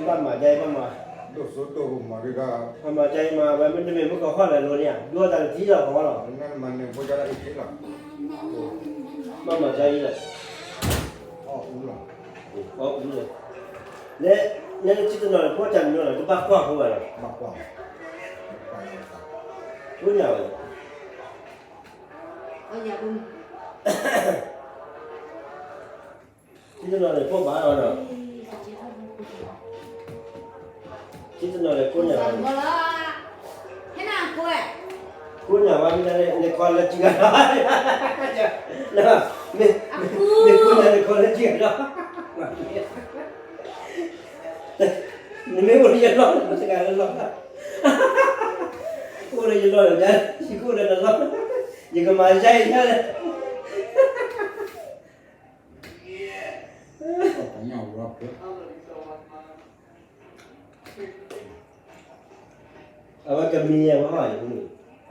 ဘၣ်မၤဒ်အံၤ ဘၣ်မၤ, ဒိၣ်စိဒိၣ်ကမၤဒ်ဒီး, ဘၣ်မၤဒ်အံၤမၤ ဝဲမ့တမ့ၢ်မုၢ်ကီၢ်ခီၣ်လဲၤလိၤန့ၣ်ဧါ, ဒူအသးတထံၣ်လီၤ ကီၢ်လီၤ, နမၤနၢၤဖိကၠီလၢအံၤလီၤ, ဘၣ်မၤဒ်အံၤလီၤ, အီၣ်အူလီၤ, အီၣ်အူလီၤ, လၢ လၢထံတနီၤန့ၣ် ဖိတၢ်မံၤလီၤ တဘၣ်ကွၢ်ဖိဘၣ်လီၤ, ဘၣ်ကွၢ်, ဖိညၣ်ဘၣ်လီၤ ထံတနီၤန့ၣ် ဖိဘၣ်လီၤဒီး, ထံတနီၤန့ၣ် ဖိညၣ်ဘၣ်, ဖိညၣ်ဘၣ်မ့ၢ်ဒ်န့ၣ် နခီလၢထံဂၤလီၤ, မ့ၢ်ဖိညၣ်န့ၣ် နခီလၢထံဂၤလီၤ, နမ့ၢ်အိၣ်လၢယလီၢ် နတဂၤလၢလီၢ်, အိၣ်လၢယလီၢ်ဒီး ယကအိၣ်လၢနလီၢ်, ယကမၤယါအံၤညါလဲၣ် အဝဲကမံၤယဲၢ်မဟါယၤ,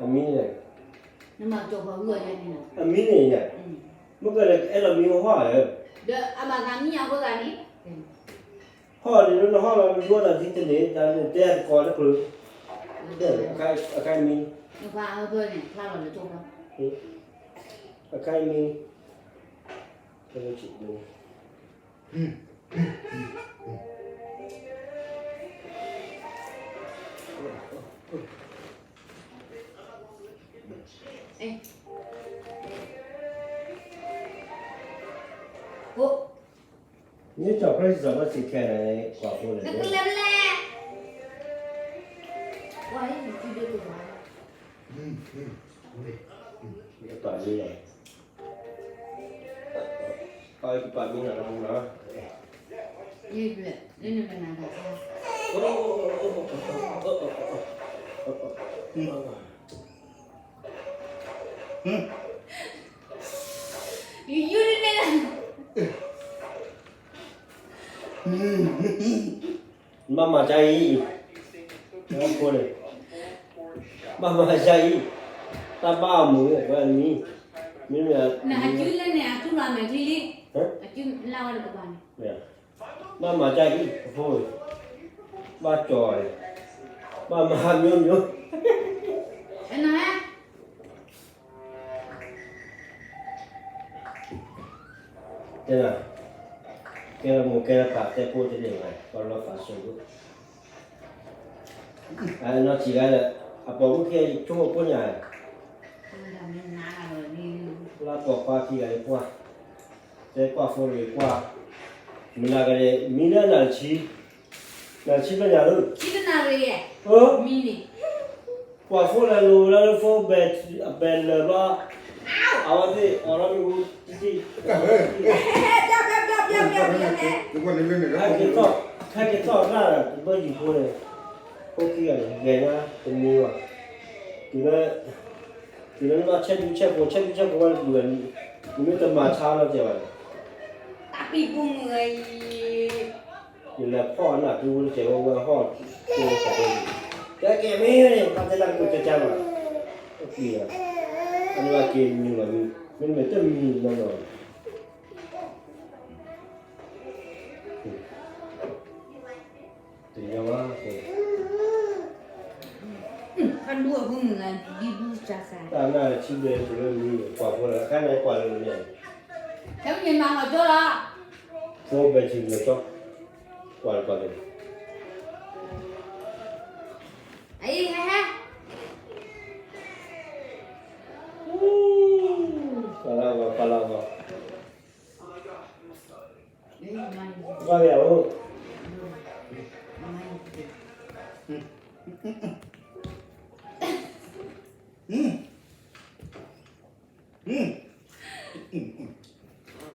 အမံၤန့ၣ်, အမံၤန့ၣ်ယဲၢ်, မ့ၢ်ကဲလၢအဲၣ်လီၤမံၤမဟါယၤ, ဟီၣ်န့ၣ်လၢနဟီၣ်လီၤ နဒိသးဒ်တန့ၣ် တၢ်န့ၣ်တဲတကိးတချုး, အခါအံၤမံၤ, အခါအံၤမံၤ, မ့ၢ်ကၠီၣ်ဖျၢၣ်စံးစီၤဘၣ်စံးခဲန့ၣ် ကွၢ်ဖိန့ၣ်, တၢ်မံၤလီၤ, အကပာ်မံၤလီၤတမူလီၤ, ဘၣ်မၤဒ်အံၤ, ဖိန့ၣ်, ဘၣ်မၤဒ်အံၤ, တၢ်ဘၣ်အမုာ်ဝဲအမံၤ, မ့မ့ၢ်, နအစုလၢန့ၣ် အစုလီၤမဲာ်ချံလံ, အစုလၢဝဲတကပၤန့ၣ်, ဘၣ်မၤဒ်အံၤ အဖိ, ဘၣ်ကၠီၤန့ၣ်, ဘၣ်မၤမျိုးမျိုး တဲဒၣ်, ကဲလၢမိၢ်ကဲလၢပၢ်တဲဖိတန့ၢ်ဘၣ် ပှၤလီၤသးစိၤဒိၣ်, အနီၢ်ဆံးဂၤဒီး, အပိာ်မုၣ်ခံဂၤအံၤဆိကမိၣ်ဖိညါ, လၢပိာ်ခွါခံဂၤအံၤကွၢ်, တဲကွၢ်ဖိတဂ့ၤကွၢ်, မုၢ်နၤကလဲၤမံလၢနၤတဆံ, နၤတဆံဘျဲၣ်ညါလၢ, ကွၢ်ဖိလၢလိၤလၢဖိဘဲ, အဘဲလၢာ်ဘျီ, အဝဲသ့ၣ်အိးထီၣ်မ့ၣ်အူတံၢ်တံၢ်, ဟဲက့ၤထီၣ်ရၣ်ဒီး တဘၣ်ယူၤဖိန့ၣ်, ဖိခံဂၤန့ၣ် ဂဲၤညါတမံၤဘၣ်, တုၤလၢ, တုၤလၢနဘၣ်ဆဲးဒူဆဲးဖိး ဆဲးဒူဆဲးဖိးဝဲတပူၤဝဲ, နမ့ၢ်တမၤဆါလီၤကဲဘၣ်န့ၣ်, တၢ်ပံၢ်ပူၤမုၢ်ဂၤအံၤ ယလဲၤဖီၣ်နၢ်တူဝဲတကဲဝဲဝဲဟီၣ်, ကဲကဲမ့ၢ်န့ၣ် ပှၤတဲနၢ်ကပူၤကၠၢ်ကၠၢ်ဘၣ်, အိၣ်က့ၤ, အန့ၣ်ဘၣ်က့ၤမံၤလီၤမံၤ မ့တမ့ၢ်တမံၤလီၤလီၤ, တယီဘၣ်, တၢ်နၢ်ဆံဘျဲၣ်တုၤလၢမံၤ ကွၢ်ဖိလီၤ အခါန့ၣ်ကွၢ်လၢန့ၣ်, ဖိဘဲထံလၢာ်ကၠီ, ကွၢ်လၢကွၢ်လၢ အံၤဟဲဟဲ, ပှၤလၢဂီၤ ပှၤလၢဂီၤ, ဘၣ်ဝဲအိၣ်,